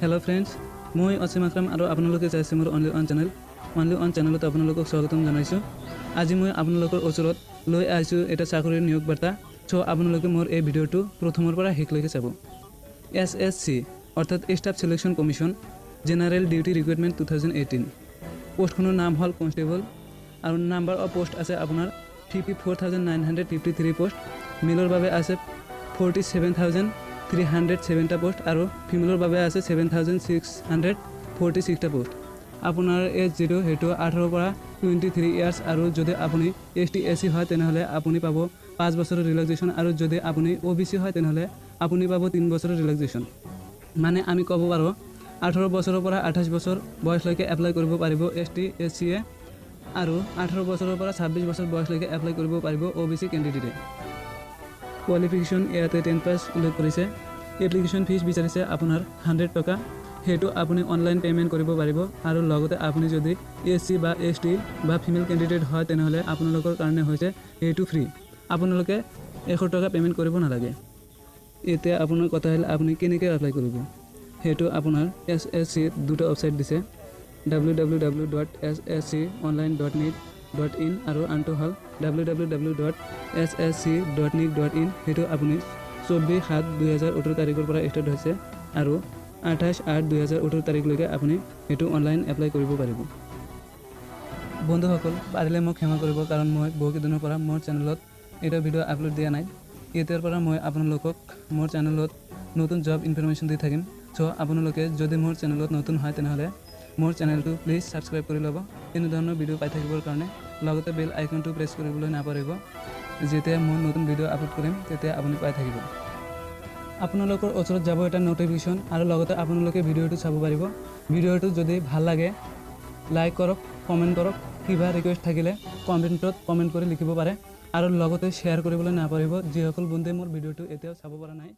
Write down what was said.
Hello' friends, মই অসীম আকৰাম আৰু আপোনালোকে চাইছে মোৰ only one channel. Only one চেনেলত আপোনালোকক স্বাগতম জনাইছোঁ। আজি মই আপোনালোকৰ ওচৰত লৈ আহিছোঁ এটা চাকৰিৰ নিয়োগ বাৰ্তা। চ' আপোনালোকে মোৰ এই ভিডিঅ'টো প্ৰথমৰ পৰা শেষলৈকে চাব। এছ এছ চি অৰ্থাৎ staff selection commission general duty recruitment 2018। পষ্টখনৰ নাম হ'ল কনষ্টেবল আৰু নাম্বাৰ অফ পষ্ট আছে আপোনাৰ 54,953 পষ্ট। মেলৰ বাবে আছে 47,307টা পষ্ট আৰু ফিমেলৰ বাবে আছে 7646টা পষ্ট। আপোনাৰ এজ যিটো সেইটো 18ৰ পৰা 23 ইয়াৰ্ছ আৰু যদি আপুনি এছ টি, এছ চি হয়, তেনেহ'লে আপুনি পাব 5 বছৰৰ ৰিলেক্সেশ্যন আৰু যদি আপুনি অ' বি চি হয়, তেনেহ'লে আপুনি পাব 3 বছৰৰ ৰিলেক্সেশ্যন। মানে আমি ক'ব পাৰোঁ, 18 বছৰৰ পৰা 28 বছৰ বয়সলৈকে এপ্লাই কৰিব পাৰিব এছ টি, এছ চিয়ে আৰু 18 বছৰৰ পৰা 26 বছৰ বয়সলৈকে এপ্লাই কৰিব পাৰিব অ' বি চি কেণ্ডিডেটে। কোৱালিফিকেশ্যন ইয়াতে 10 পাছ উল্লেখ কৰিছে। এপ্লিকেশ্যন ফিজ বিচাৰিছে আপোনাৰ 100 টকা। সেইটো আপুনি অনলাইন পে'মেণ্ট কৰিব পাৰিব আৰু লগতে আপুনি যদি এছ চি বা এছ টি বা ফিমেল কেণ্ডিডেট হয়, তেনেহ'লে আপোনালোকৰ কাৰণে হৈছে এইটো ফ্ৰী। আপোনালোকে 100 টকা পে'মেণ্ট কৰিব নালাগে। এতিয়া আপোনাৰ কথা হ'ল, আপুনি কেনেকৈ এপ্লাই কৰিব? সেইটো আপোনাৰ এছ এছ চিত দুটা ৱেবছাইট দিছে, www.ssconline.nic.in আৰু আনটো হ'ল www.ssc.nic.in। সেইটো আপুনি 24/7/2018 তাৰিখৰ পৰা ষ্টাৰ্ট হৈছে আৰু 28/8/2018 তাৰিখলৈকে আপুনি সেইটো অনলাইন এপ্লাই কৰিব পাৰিব। বন্ধুসকল, পাৰিলে মোক ক্ষমা কৰিব, কাৰণ মই বহুকেইদিনৰ পৰা মোৰ চেনেলত এটা ভিডিঅ' আপলোড দিয়া নাই। এতিয়াৰ পৰা মই আপোনালোকক মোৰ চেনেলত নতুন জব ইনফৰমেশ্যন দি থাকিম। চ' আপোনালোকে যদি মোৰ চেনেলত নতুন হয়, তেনেহ'লে মোৰ চেনেলটো প্লিজ ছাবস্ক্ৰাইব কৰি ল'ব এনেধৰণৰ ভিডিঅ' পাই থাকিবৰ কাৰণে। লগতে বেল আইকনটো প্ৰেছ কৰিবলৈ নাপাহৰিব। যেতিয়া মই নতুন ভিডিঅ' আপলোড কৰিম, তেতিয়া আপুনি পাই থাকিব। আপোনালোকৰ ওচৰত যাব এটা ন'টিফিকেশ্যন আৰু লগতে আপোনালোকে ভিডিঅ'টো চাব পাৰিব। ভিডিঅ'টো যদি ভাল লাগে, লাইক কৰক, কমেণ্ট কৰক। কিবা ৰিকুৱেষ্ট থাকিলে কমেণ্টত কমেণ্ট কৰি লিখিব পাৰে আৰু লগতে শ্বেয়াৰ কৰিবলৈ নাপাহৰিব, যিসকল বন্ধুৱে মোৰ ভিডিঅ'টো এতিয়াও চাব পৰা নাই।